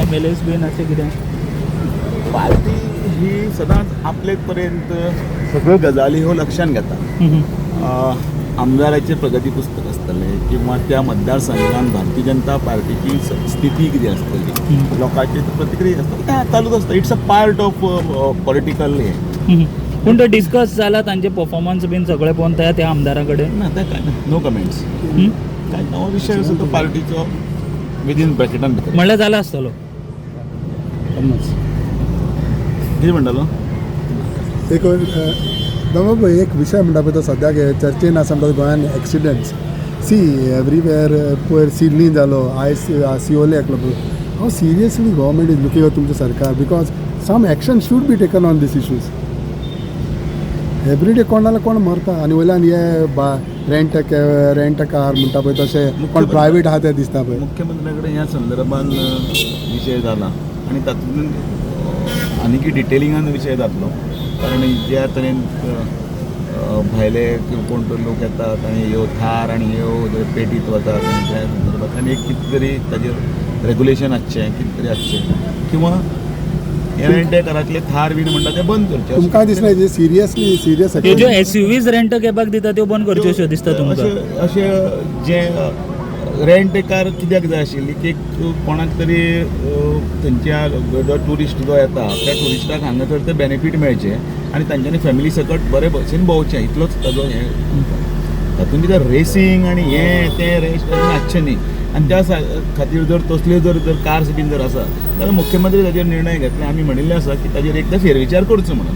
M L S बीन अशें कितें? पार्टी ही सदांच आपले पर्यंत सगळ्यो गजाली ह्यो लक्षात घेता. आमदाराचें प्रगती पुस्तक आसतलें किंवा त्या मतदारसंघान भारतीय जनता पार्टीची स्थिती कितें आसतली, लोकांची प्रतिक्रिया आसता, तें चालूच आसता. It's a part of political हें. पूण तो डिस्कस जाला तांचे परफॉर्मन्स बीन सगळें पळोवन त्या त्या आमदारा कडेन? ना, तें काय ना, नो कमेंट्स. काय हो विशय आसा तो पार्टीचो विदीन ब्रॅकेटान भितर. म्हणल्यार जाला आसतलो. कितें म्हणटालो? एक दमो, एक विशय म्हणटा पळय, तो सद्याक हे चर्चेन आसा म्हणटा, गोंयान एक्सिडंट्स. सी एवरीवेर, पयर सिडनी जालो, आयज सियोले एकलो. How seriously government is looking at तुमचें सरकार? Because some action should be taken on these issues. Every day कोण ना कोण मरता आनी वयल्यान हे बा रेंट कार म्हणटा पळय, तशें कोण प्रायवेट आहा ते दिसता पळय. मुख्यमंत्र्या कडेन ह्या संदर्भान विशय जाला आनी तातूंतल्यान आनीकय डिटेलिंगान विशय जातलो, कारण ज्या तरेन भायले किंवा कोण तो लोक येतात आनी ह्यो थार आनी ह्यो पेटीत वतात आनी त्या संदर्भात आनी एक कितें तरी ताजेर रेगुलेशन आसचें, कितें तरी आसचें किंवा हे रेंट कारांतले थार बीन म्हणटा ते बंद करचे. तुमकां दिसना सिरियसली सिरियस? त्यो ज्यो एसयुवीज रेंट कॅबाक दिता त्यो बंद करच्यो अश्यो दिसता तुमकां? अशें अशें जें रेंट कार कित्याक जाय आशिल्ली की एक कोणाक तरी थंयच्या जो ट्युरिस्ट जो येता त्या ट्युरिस्टाक हांगासर ते बेनिफीट मेळचें आनी तांच्यांनी फॅमिली सकट बरे भशेन भोंवचें, इतलोच ताजो हें. तातूंत कितें रेसींग आनी हें तें रेस आसचें न्ही. आनी त्या खातीर जर तसल्यो जर जर कार्स बीन जर आसा जाल्यार मुख्यमंत्री ताजेर निर्णय घेतले. आमी म्हणिल्लें आसा की ताजेर एकदां फेरविचार करचो म्हणून.